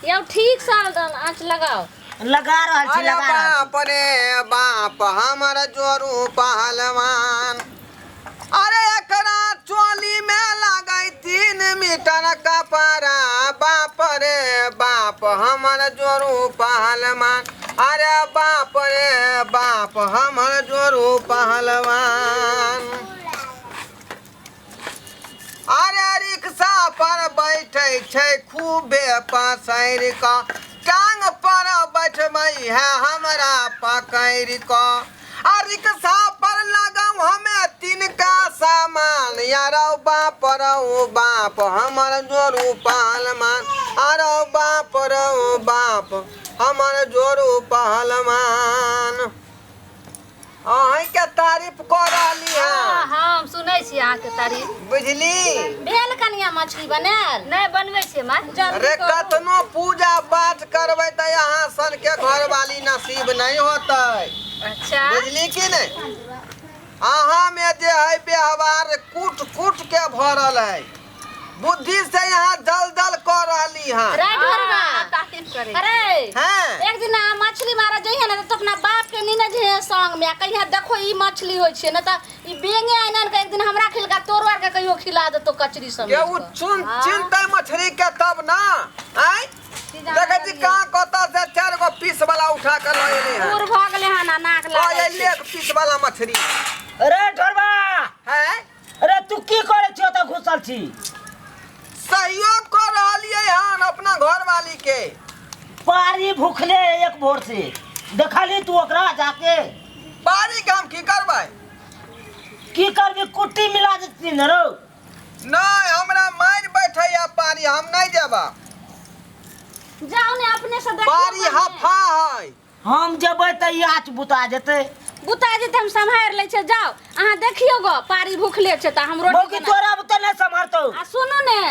यौ ठीक से आँच लगाओ। लगा रहल छी। अरे लगा रहल छी। बाप रे बाप, हमर जोरू पहलवान। अरे एकरा चोली में लगै 3 मीटर कपड़ा। बाप रे बाप, हमर जोरू पहलवान। अरे बाप रे बाप, हमर जोरू पहलवान। अरे रिक्शा पर बैठे छै खूबे पसैर कऽ, टांग पर बैठबै है हमरा पकड़ि कऽ। आ रिक्शा पर लगौ हमे तिनका सामान। यारो बाप रौ बाप, हमर जोरू पहलवान। अरो बाप रौ बाप, हमर जोरू पहलवान। अहींके तारीफ कऽ रहली। हाँ। हँ। हम सुनै छी अहाँके तारीफ। बुझली? भेल कनिया मछली बनायल? नहि, बनबै छियै माँ, जल्दी अरे करू। कतनो पूजा पाठ करबै तऽ यहाँ सन के घरवाली नसीब नहीं होतै। अच्छा। बुझली कि नहीं? अहाँ में जे है व्यवहार कूट कूट के भरल है, बुद्धि से यहाँ जल जल कर रहली हँ। रे ढोरबा। हाँ, तारीफ करे। अरे, हैं। एक दिन अहाँ मछली मारे जइहे ने तऽ अपना बाप के नीने जइहे संग में आ कहिया देखो ई मछली होइ छै, ने तऽ ई बेंगे आनि आनि के एक दिन हमरा खिलका, तोरो आर के कहियो खिला देतो कचरी सब। के उ चुन चिन्हतै मछली के तब ना। आँय, देखै छी कहाँ कतऽ से चारि गो पीस वाला उठा के लऽ एली हँ। दूर भऽ गेलै हन आ नाक लऽ लागल एली छै। एक पीस वाला मछली। अरे ढोरबा। हैं। अरे तू की करे छी? ओतऽ घुसल छी? सहयोग कऽ रहलियै हन अपना घरवाली के। पारी भूखले एक भोर से, देखली तू ओकरा जाके? बाड़ी के हम की करबै? की करबी? कुट्टी मिला देती न रौ। नहि, हमरा मारि बैठैया पारी, हम नहि जेबा। जाउ ने, अपने से देखियौ। पारी पहिने। हफा है। हम जेबै तऽ ई आँच बुता जेतै। बुता जेतै, हम सम्हारि लै छियै। जाउ अहाँ, देखियौ गो, पारी भूखले छै तऽ हम रोटी मौकी तोरा बुते नहि सम्हारतौ। आ सुनू ने,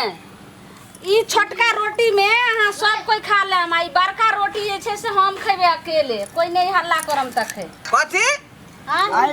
ई छोटका रोटी में अहाँ सब कोई खा लेम आ ई बड़का रोटी जे छै से हम खेबै अकेले। कोई नहीं हल्ला करम तखै। कथी? आँ? आइ।